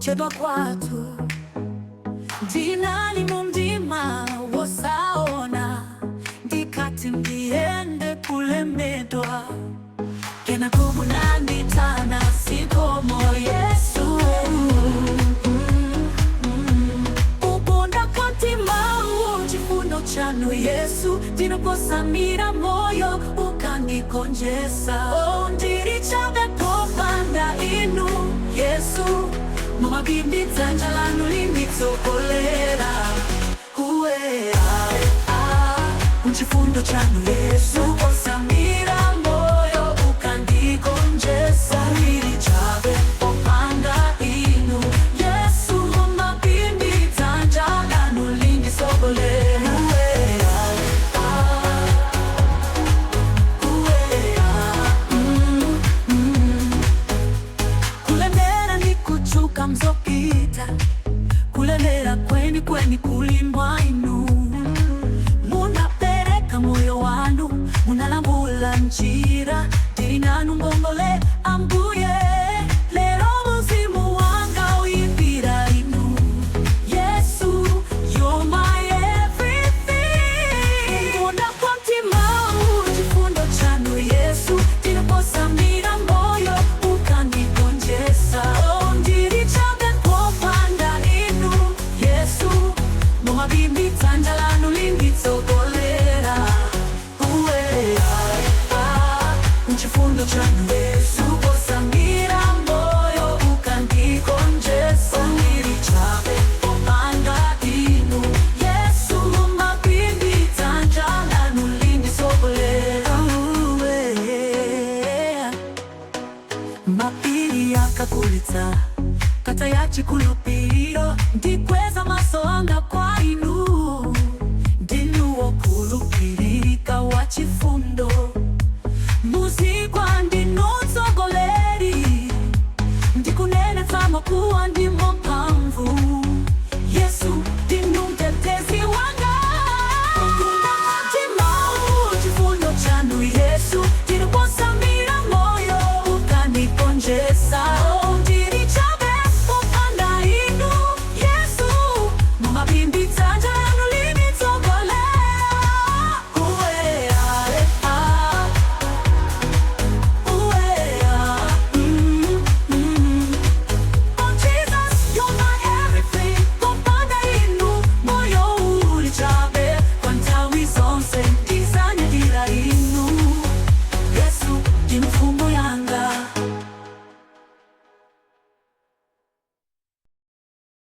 Ndinachedwa kwathu, ndinali mumdima wosaona, ndikati ndiyende kulemedwa, kenako munandiitana, zikomo Yesu. Kukonda kwa mtimawu, chifundo chanu Yesu, ndinoposamira moyo ukandigonjetsa. Oh, ndiri chabe popanda inu Yesu, mumapindi dzanja lanu linditsogolera. Uwe, ah, muchifundo chanu Yesu, posamira moyo ukandigonjetsa. Ndiri chabe popanda inu Yesu, mumapindi dzanja lanu linditsogolera. Uwe, ah, uwe, ah, Kulemera ni kuchuka mzopita, kulemera kweni kweni kuli mwa inu. Munapereka moyo wanu, munalambula njira, ndili nanu ngongole Ambuye. Lero mzimu wanga uyimbira inu Yesu, you're my everything. Kukonda kwa mtima, chifundo chanu Yesu, ndinoposamira moyo ukandigonjetsa. Oh, ndiri chabe popanda inu Yesu, mumabimbi dzanja lanu linditsogolera. Uwe, ah, muchifundo chanu Yesu, posamira moyo ukandigonjetsa. Ndiri chabe popanda inu Yesu, mumabimbi dzanja lanu linditsogolera. Uwe, mapiri akakulitsa kataya chikulupiriro, ndikweza maso anga kwa inu, ndinu wokhulupirika wa chifundo.